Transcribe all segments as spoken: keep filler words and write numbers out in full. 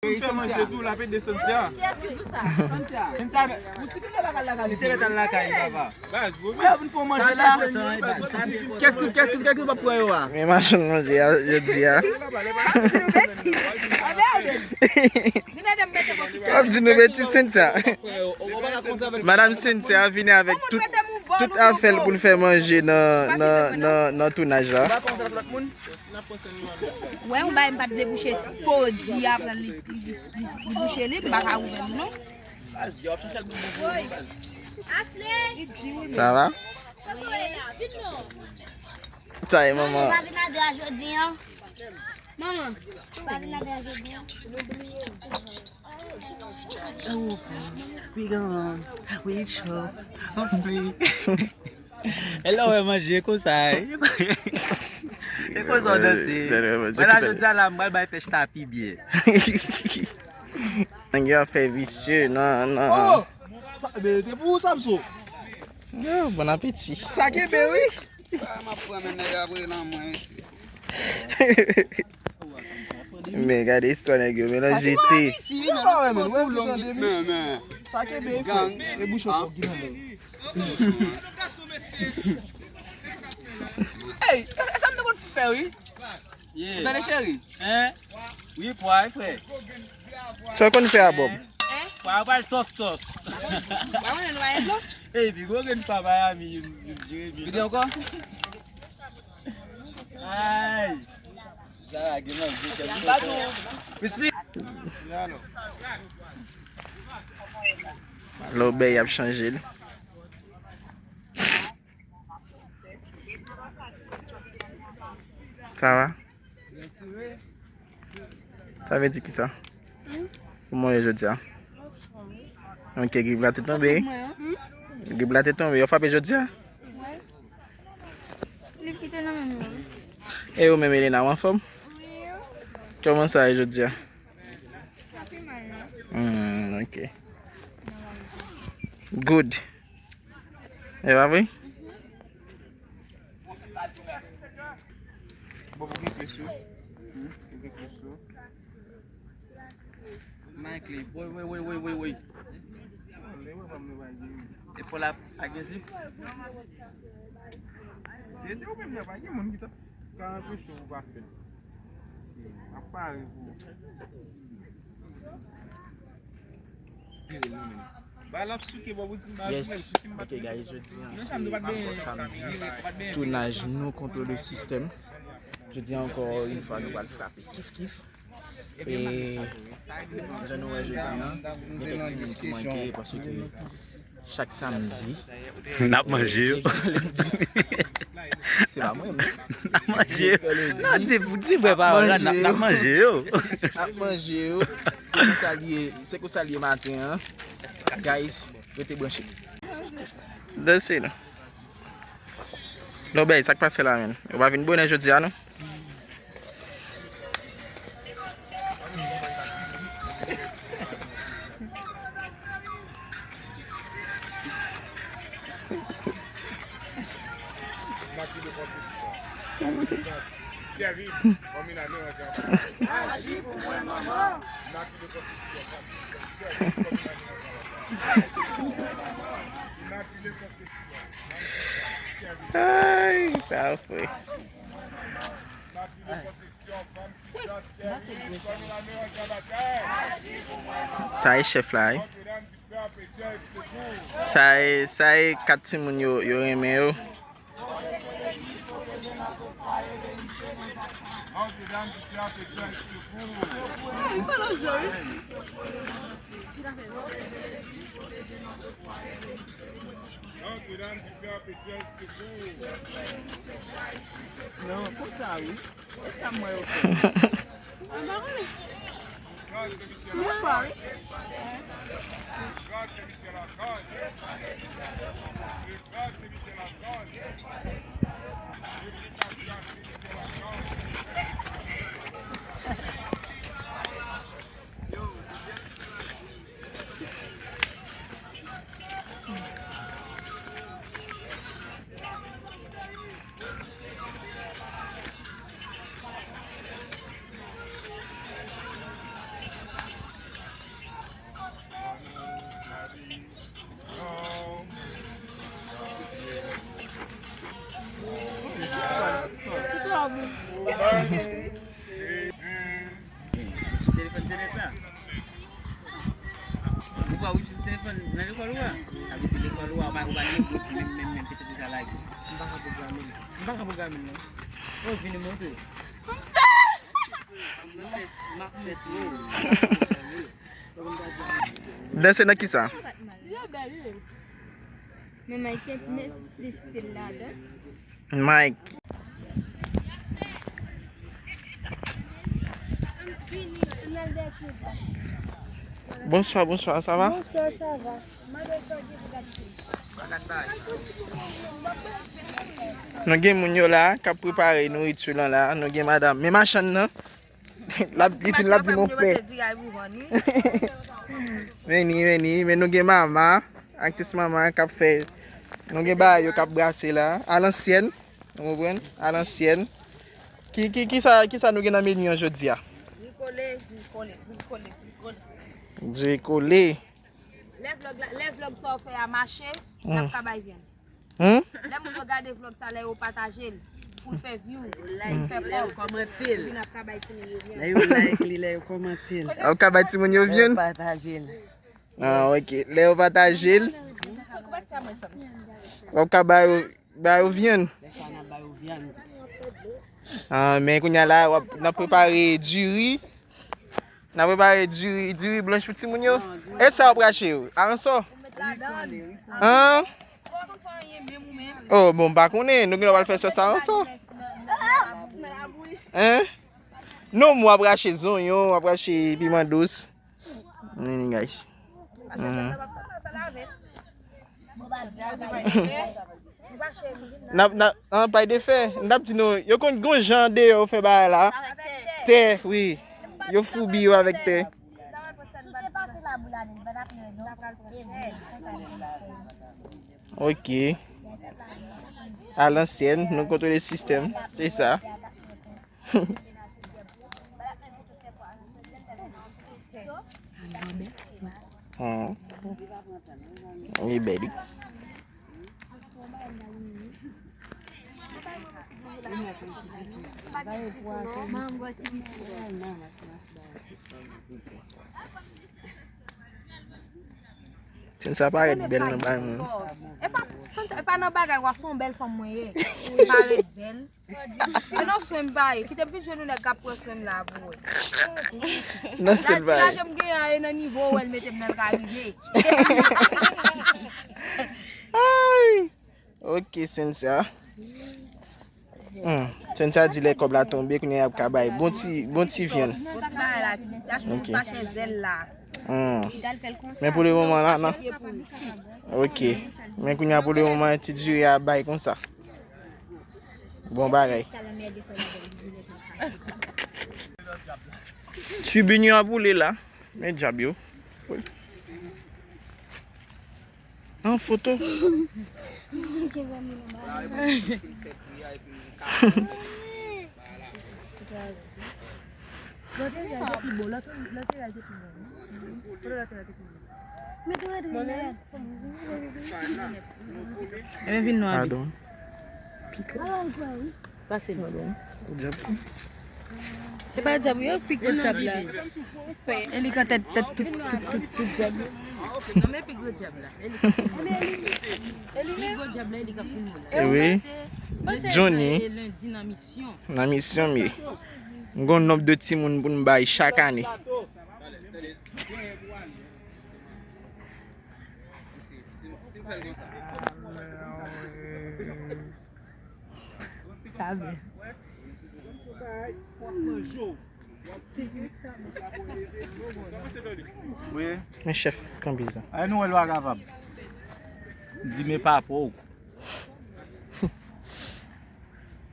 Pou fè manje tou, l ap ede Cynthia. Kiyès ki di sa? Cynthia, ou si tout lakay la, misye ret al lakay li, papa. Baz, bon, mwen vin fè manje la. Kiyès ki, kiyès ki, kiyès ki w ap pran yo a? Men machann manje a, jodi a. W ap di nou betiz, Cynthia. Madanm Cynthia vini avèk tout, tout afè l pou l fè manje nan, nan, nan, nan tounaj la. Wè, yon bagay m pa t vle bouche podi a pran li, li, li, li bouche li, m pa ka ouvè l non. Ça va? Sa e manman. Manman, pa vin adra jodi an. Manman, pa vin adra jodi an. Wi, grann, wi, cho, anfle. E lè w wè manje konsa, e konsa w danse. Pandan jodi a la, m pral bay pèch la pi byen. Nèg yo ap fè visye nan, nan. Oh! Sa, men, te pou ou, Samson. Yo, bon apeti. Sa kenbe, wi. Sa m ap pran, men nèg ap rele mwen, mesye. Men gade istwa nèg yo melanje te. Sa kenbe, e bouch ou ki nan. Ey, e sa m te konn fè, wi. Ou tande, cheri? Hein? Wi, pwa, wi, frè. Sa w konn fè a Bob? Pwa, pwa, tòf, tòf. Pwa, mwen, nou pa gen dlo. Ey, pi gwo grenn pwa Miami, youn, youn jere byen. Vide ankò? Ay. Sa gen manje, kèm. Lobèy ap chanje l. Sa va? Sa vle di kisa? Kòman w ye jodi a? Ok, grip la te tonbe. Grip la te tonbe. Yo frape jodi a? Li kite nan men mwen. E ou menm, Elena, w anfòm? Wi. Kòman sa ye jodi a? Sa pi mal, non? Hmm, ok. Good. E pa vre? Bon, pou gen kle sou. Hmm, pou gen kle sou. May kle. Woy, woy, woy, woy, woy, woy. Epòl la pa gen zip. Si se te ou menm nan, pa gen moun ki t ap ka anpeche w pa fè l. Ap pare pou ou. Yes. Ok, guys, jodi a se ankò samdi. Tounaj Nou Contrôle Système. Jodi a, ankò yon fwa, nou pral frape kif kif. E jan nou wè jodi a, gen kèk timoun ki manke paske chak samdi n ap manje yo. Se pa mwen menm. N ap manje yo. Non, di, di vrè pawòl la, n ap, n ap manje yo. N ap manje yo. Se konsa l ye, se konsa l ye maten an. Guys, rete branche. Danse non. Lobèy, sa k pase la menm? Ou pa vin bonè jodi a non? Ay, sa fre. Sa e chèf la, wi. Sa e, sa e kat timoun yo, yo renmen yo. Non, konsa wi. Sa mwen yo fè. Mwen pa konnen. Mwen pa wi. Ou pa wifi sou telefòn nan lekòl ou a? Sa vle di lekòl ou a, ou pa, ou pa gen bout menm, menm, menm, petèt ou ka lage. M pa ka pwograme l. M pa ka pwograme l, non. Mwen vini montre w. M ap fè, m ap fè tou. Danse nan kisa? Men Mike te met plis stil ladan. Mike. Bonsoir, bonsoir, ça va? Bonsoir, ça va. Nou gen moun yo la k ap prepare nouriti lan la. Nou gen madanm. Men machann nan, l ap di, l ap di mon pè. Vini, vini. Men nou gen mama, aktris mama k ap fè. Nou gen bagay yo k ap brase la. A lansyèn. Ou konprann? A lansyèn. Ki, ki, kisa, kisa nou gen nan meni an jodi a? Diri kole, diri kole, diri kole, diri kole. Diri kole. Lè vlòg la, lè vlòg sa w fè a mache, n ap ka bay vyann. Hmm? Lè moun yo gade vlòg sa, lè yo pataje l, pou l fè views, pou l fè kòb, epi n ap ka bay timoun yo vyann. Lè yo like li, lè yo kòmante l. W ap ka bay timoun yo vyann? Lè yo pataje l. Ah, ok. Lè yo pataje l, w ap ka ba yo, ba yo vyann. Lè sa n ap ba yo vyann. Ah, men kounye a la, w ap, n ap prepare diri. N ap prepare diri, diri blanch pou timoun yo. E sa w ap rache yo? Aransò? An? Oh, bon, m pa konnen. Nou gen dwa pral fè sòs aransò? Hein? Non, m w ap rache zonyon, w ap rache piman dous. Vini, guys. Mhm. N ap, n ap, an pay de fè. M t ap di nou, yo konn gon jan deyò yo fè bagay la. Tè, wi. Yo foubi yo avèk tè. Ok. A lansyèn, nou kontwole sistèm. Se sa. Hmm. Li bèl, wi. Cynthia parèt bèl nan bagay mwen. E pa, Cynthia, e pa nan bagay, wa, se yon bèl fanm mwen ye. Parèt bèl. E nan swen m pa ye. Kite m fin jwenn yon nèg k ap pran swen m la pou wè. Nan swen m pa ye. Laj m genyen an, e nan nivo w wè l mete m nan l ka rive. Ay! Ok, Cynthia. Hmm. Cynthia di lè kòb la tonbe, kounye a y ap ka bay bon ti, bon ti vyann. Bon ti bagay la, ti, ti achte yon sachè zèl la. Hmm. Men pou le moman la, non. Ok. Men kounye a pou le moman, ti diri a bay konsa. Bon bagay. Tribin yo ap woule la. Men djab yo. An foto. Ebyen, vin non, Abi. Padon. Pase. Padon. Ou djab tou. Se pa djab, yo pi gwo djab la. E li ka tèt, tèt tout, tout, tout, tout djab yo. Non, men pi gwo djab la. E li ka pi gwo. Pi gwo djab la, e li ka pi gwo la. E wi. Johnny. Lendi nan misyon. Nan misyon m ye. M gon nonb de timoun pou m bay chak ane. Sa vre. Wi. Men chèf kanbiz la. Ay, nou wè l pa kapab. Di men pa pou.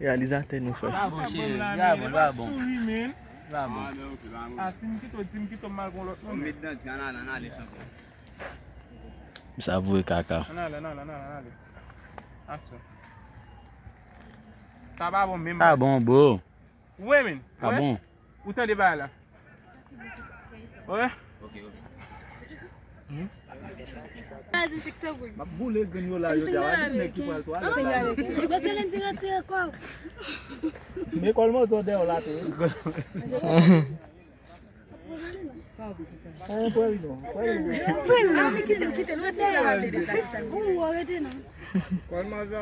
Reyalizatè nou, frè. Pa bon, cheri. Pa bon, pa bon. Pa bon. A, si m kite w, di m kite w, m al gon lòt moun. Met dan di, ann ale, ann ale, chanpyon. Sa vre kaka. Ann ale, ann ale, ann ale, ann ale. Aksyon. Sa pa bon menm. Pa bon, bro. Wi, men. Pa bon. Ou tande bagay la? Wi. M ap boule grenn yo la, yo di a, wi, nèg ki pral twalèt la. Mwen se lendi retire kò. Men kòl mòso dèyè w la tou, wi. Wi. An, pran li non. Pran li non. Kite l, kite l, retire l, ale deplase sa. Ou, ou rete non. Kòman sa?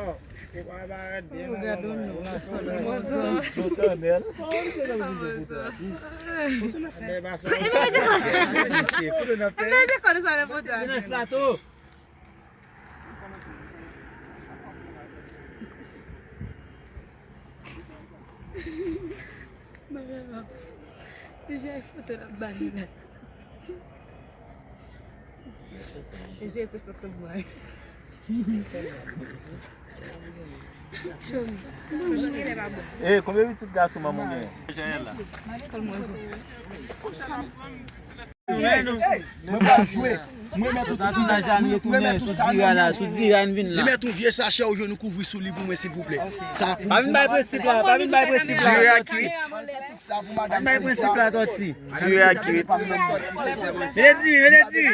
Ou pa parèt byen non. Gade non. Mwen tande l. Foto nan fè. Foto nan fè. Foto nan fè. Foto nan fè. Silans plato. Mwen vrèman deja e foto l ap ba li la. Deja e prestans l ap ba li. E, konbyen pitit gason manman w genyen? Kòl mwen zo. Mwen pral jwe. Mwen mèt ou ti tounaj la, nou retounen sou dira la, sou dira n vin la. Li mèt yon vye sachè ou jwenn ou kouvri sou li pou mwen, silvouplè. Sa pou... Pa vin bay prensip la, pa vin bay prensip la. Diri a kwit. Sa pou madanm. Pa vin bay prensip la, Tòti. Diri a kwit. Mete diri, mete diri.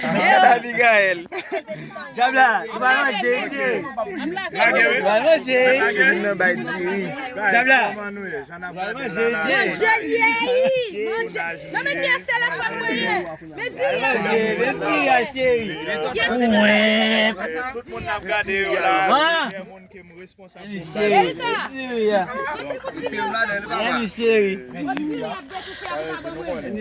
Gad Abigail. Dyab la, nou pral manje, cheri. Nou pral manje. Vin nan bay diri. Dyab la. Nou pral manje, cheri. Manje, manje. Non, men ki telefòn mwen ye? Men diri a. Manje, men diri a, cheri. Tout moun ap gade yo la. Moun ke m responsab pou m bay. Cheri, men diri a. Men cheri. Men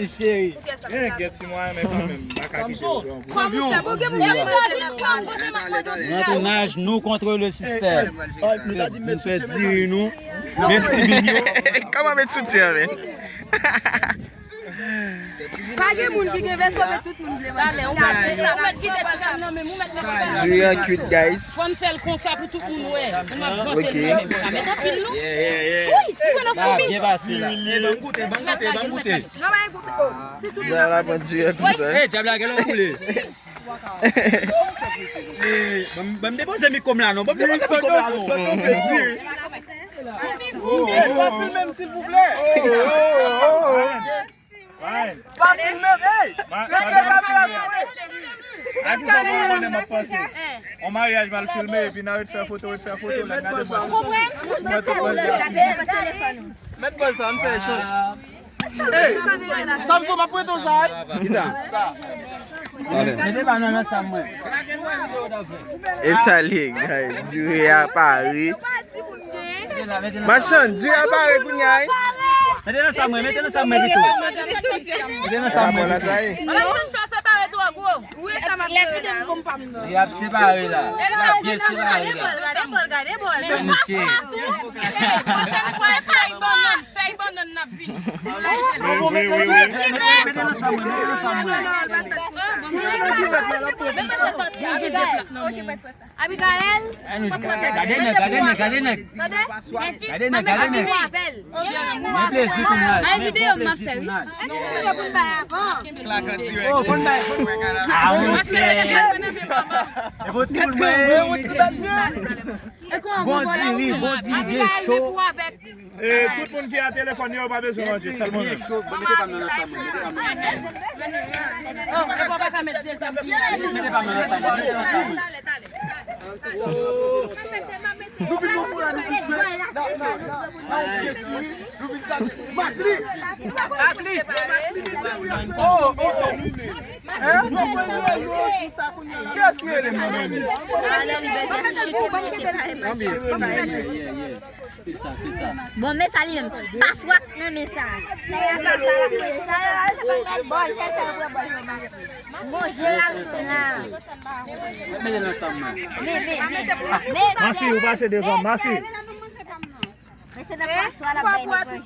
cheri. Gen, gen ti mwayen, men kanmenm, m pa ka kite yo pran pou... Samson, Samson. Nan tounaj, nou contre le système. Nou fè diri nou. Menm ti bibyo. Kòman met soutyen, men? Pa gen moun ki gen vèso, men tout moun vle manje. Talè, ou mèt kite ti sa nan men m, ou mèt mete sa nan men m. Diri a kwit, guys. Fò n fè l konsa pou tout moun wè. Pou m ap vante l menm. Pa met anpil non. Wi, ou wè nan foumi. Byen pase la. E, ban m goute, ban m goute, ban m goute. Non, men goute. Si tout moun ap manje. Dyab la, pran diri a konsa. E, dyab la, gen lè w boule. E, ban m, ban m depoze mikwo m la non. Ban m depoze mikwo m la non. E, pa filme m, silvouplè. Pa filme m, ey! Retire kamera sou mwen! A kisa w pral konnen m ap panse? On maryaj mal filme, epi n a ret fè foto, ret fè foto, lè n a demwazèl. Mèt bòl sa, ann fè echanj. Ey! Samson, m ap prete w sa, ey! Kisa? Sa. Mete pa nan nan sa mwen. E sa li, guys. Diri a pare. Machann, diri a pare kounye a, wi. Mete nan sa mwen, mete nan sa mwen pito. Mete nan sa mwen pito. Madanm Cynthia separe twò gwo. Wi, sa m ap fè la. Diri ap separe la. Diri ap byen separe la. Gade bòl, gade bòl. Gade bòl. Pwochèn fwa, fèy bannann, fèy bannann n ap vini. Wi, wi, wi, wi. Mete nan sa mwen, mete nan sa mwen. Mete nan sa mwen. Abigaël. Gade nèg, gade nèg, gade nèg. Tande? Gade nèg, gade nèg. Men plezi tounaj, men bon plezi tounaj. Epi videyo m ap fè, wi. Epi videyo pou n bay avan. Oh, fò n bay, fò n bay. Ah, wi, se. E pou tout moun. Bon diri, bon diri, byen cho. E, tout moun ki a telefòn yo, yo pa bezwen manje, sèlman menm. Mete pa m nan ansanm, mete pa m nan ansanm. Mete pa m nan ansanm, mete ansanm. Nou vin bon pou la, nou vin jwe. N a, n a, n a, n a yon vye diri, nou vin kraze. Mak li! Mak li! Oh, oh, oh. Hein? Kiyès ki rele m nan men li? Se sa, se sa. Bon, men sa li menm. Paswa nan men sa. Sa y ap sa la. Sa y ap bòl, se sa yo pran bòl yo. Bon, je la, la. Mete nan sa mwen. Men, men, men. Men, mafi, ou pase devan, mafi. Men se nan paswa la, bay nan manje.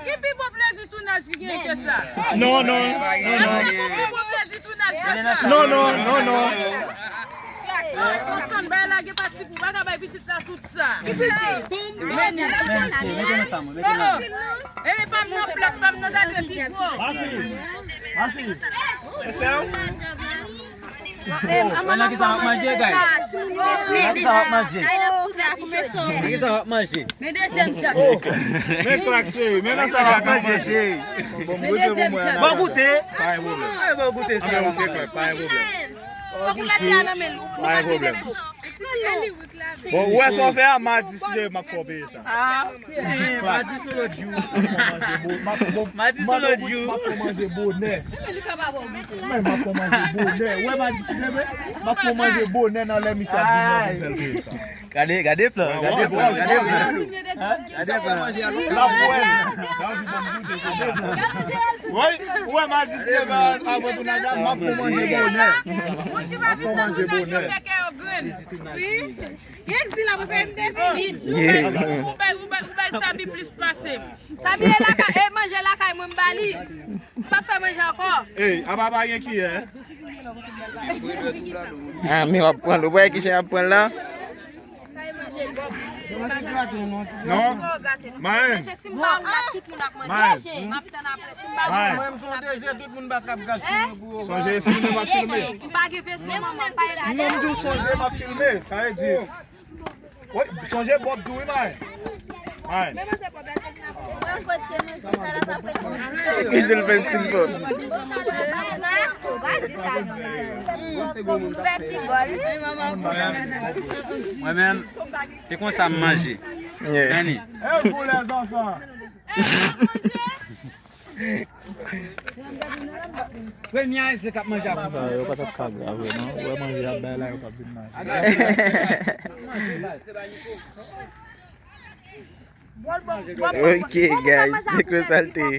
Ki pi bon plezi tounaj ki gen ke sa? Non, non, non, non. Ki pi bon plezi tounaj ke sa? Non, non, non, non. Non, Sonson, bay la gen pati pou, pa ka bay pitit la tout sa. Ki pitit? Mete nan sa mwen, mete nan sa mwen. Epi pa m nan plat, pa m nan ta dwe pi gwo. Mafi, mafi. E sè w? Wè nan kisa w ap manje, guys? Nan kisa w ap manje? Nan kisa w ap manje? Men dezyèm djab. Men klak, cheri. Men nan sa w ap manje, cheri. Bon, goute pou mwen. Bon, goute. Pa gen pwoblèm. Bon, goute sa. Anben, ok, klak, pa gen pwoblèm. Fòk li mete a nan men l. Pa gen pwoblèm. Bon, ou wè sa w fè a, m a deside m ap fè w peye sa. Ah, ok. Madi se lòt jou. M ap fè w manje bo-, m ap, m ap, Madi se lòt jou. M ap fè w manje bonè. Men m ap fè w manje bonè. Ou wè m a deside, men m ap fè w manje bonè nan lè misye ap vini an pou m fè l peye sa. Gade, gade plan, gade plan, gade plan. Gade plan. L ap wè. Wi, ou wè m a deside, men avan tounaj la, m ap fè w manje bonè. M ap fè w manje bonè. Wi. Gen di la, mwen fè M D P. Ou bay, ou bay, ou bay Sabi plis pase m. Sabi e lakay, e manje lakay mwen m ba li. M pa fè manje ankò. Ey, apa pa gen kiyè? Ah, men w ap pran l. Ou wè ki jan y ap pran l la? Non. Mayen. Mayen. Mayen. Sonje filme, m ap filme. M pa gen vesye, manman, m pa gen vesye. Non, m di w sonje, m ap filme. Sa vle di. Wi, sonje Bob tou, wi, Mayen. Mayen. Ki jan l fè silvò? Mwen menm, se konsa m manje. Yeah. Dani. E pou lèzanfan. Premye ayisyen k ap manje ak ou. Sa yo pa t ap ka grave, non. Ou wè manje y ap bay la, yo p ap vin manje. Ok, guys, se konsa l te ye.